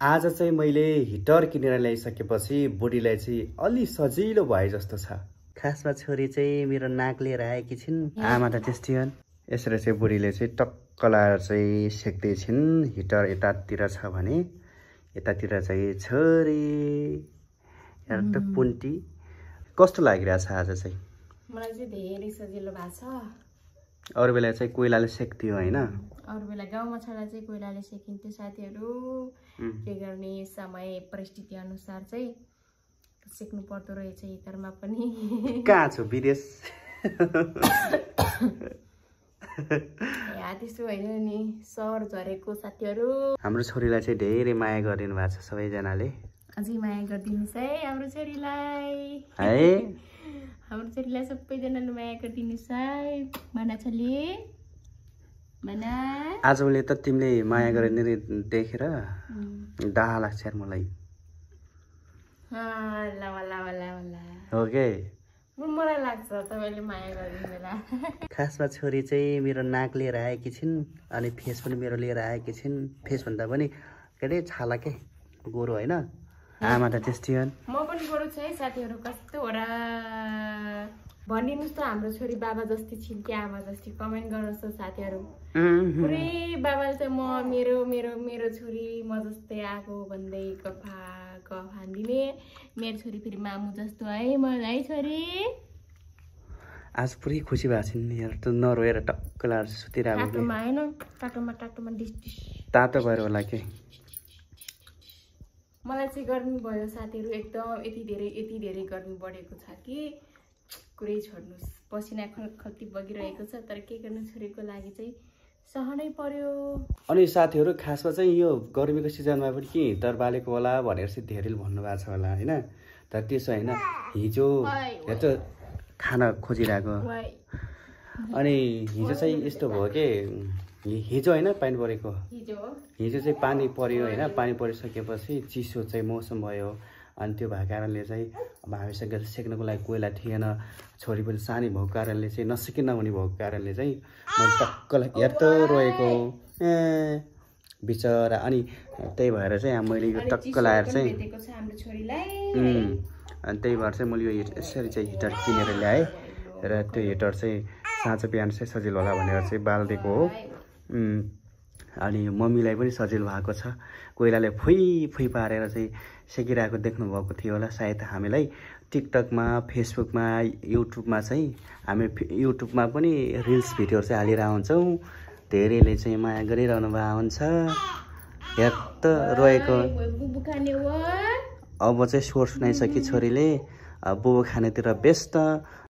आज चाहिँ मैले हिटर किनेर ल्याइसकेपछि बुढीलाई चाहिँ अलि सजिलो भए जस्तो छ। खासमा छोरी चाहिँ मेरो नाक लिएर आएकी छिन्। आमा त त्यस्तै हो। यसरी चाहिँ बुढीले चाहिँ टक्क लाएर चाहिँ सेक्दै छिन्। हिटर यतातिर छ भने यतातिर चाहिँ छोरी हेर त पुन्टी। कस्तो लागिरहेछ आज चाहिँ? मलाई चाहिँ धेरै सजिलो भएको छ। अरू बेला चाहिँ कोइलाले सेक्थ्यो हैन? अरू बेला गाउँमा छँदा चाहिँ कोइलाले सेकिन्थ्यो साथीहरू। के गर्ने समय परिस्थिति अनुसार चाहिँ सेक्नु पर्दो रहेछ हिटरमा पनि। कहाँ छौ विदेश? या त्यस्तो होइन नि, सहर झरेको साथीहरू। हाम्रो छोरीलाई चाहिँ धेरै माया गरिदिनु भएको छ सबैजनाले। अझै माया गरिदिनुहोस् है हाम्रो छोरीलाई है। हाम्रो छोरीलाई सबैजनाले माया गरिदिनुहोस् है। माना छोरी माना। आजभोलि त तिमीले माया गरिदिने देखेर डाहा लाग्छ यार मलाई। हो के? मलाई लाग्छ तपाईँले माया गरिदिनु बेला। खासमा छोरी चाहिँ मेरो नाक लिएर आएकी छिन् अनि फेस पनि मेरो लिएर आएकी छिन्। फेस भन्दा पनि के अरे छाला के गोरो होइन? आमा त त्यस्तै हो। म पनि गोरो छु है साथीहरू। कस्तो हो र भनिदिनुहोस् त हाम्रो छोरी बाबा जस्तै छिन् कि आमा जस्तै? कमेन्ट गर्नुहोस् त साथीहरू। पुरै बाबाले चाहिँ मेरो छोरी म जस्तै आएको भन्दै हान्दिने। मेरो छोरी फेरि मामु जस्तो है मलाई छोरी। आज पुरै खुसी भएको छिन् यार। त नरोएर टक्क लाएर सुतिरहेको। टाटोमा होइन, टाटोमा डिस तातो भएर होला के? मलाई चाहिँ गर्मी भयो साथीहरू। एकदम यति धेरै गर्मी बढेको छ कि कुरै छोड्नुहोस्। पसिना खल्ती बगिरहेको छ, तर के गर्नु छोरीको लागि चाहिँ सहनै पर्यो। अनि साथीहरू खासमा चाहिँ यो गर्मीको सिजनमा पनि के हिटर बालेको होला भनेर चाहिँ धेरैले भन्नुभएको छ होला होइन? तर त्यसो होइन, हिजो हेर त खाना खोजिरहेको। अनि हिजो चाहिँ यस्तो भयो कि हिजो होइन पानी परेको, हिजो चाहिँ पानी पर्यो होइन। पानी परिसकेपछि चिसो चाहिँ मौसम भयो। अनि त्यो भएको कारणले चाहिँ अब हामीसँग सेक्नको लागि कोइला थिएन। छोरी पनि सानी भएको कारणले चाहिँ नसेकी नहुने भएको कारणले चाहिँ मैले टक्क हेर त रोएको बिचरा। अनि त्यही भएर चाहिँ मैले यो टक्क लाएर चाहिँ अनि त्यही भएर चाहिँ मैले यो यसरी चाहिँ हिटर किनेर ल्याएँ। र त्यो हिटर चाहिँ साँझ बिहान चाहिँ सजिलो होला भनेर चाहिँ बालिदिएको हो। अनि मम्मीलाई पनि सजिलो भएको छ। कोइलाले फुइ पारेर चाहिँ सेकिरहेको देख्नुभएको थियो होला सायद हामीलाई। टिकटकमा, फेसबुकमा, युट्युबमा चाहिँ हामी युट्युबमा पनि रिल्स भिडियोहरू चाहिँ हालिरहेको हुन्छौँ। धेरैले चाहिँ माया गरिरहनु भएको हुन्छ। हेर त रोएको। अब चाहिँ स्वर सुनाइसके छोरीले बुबु खानेतिर व्यस्त।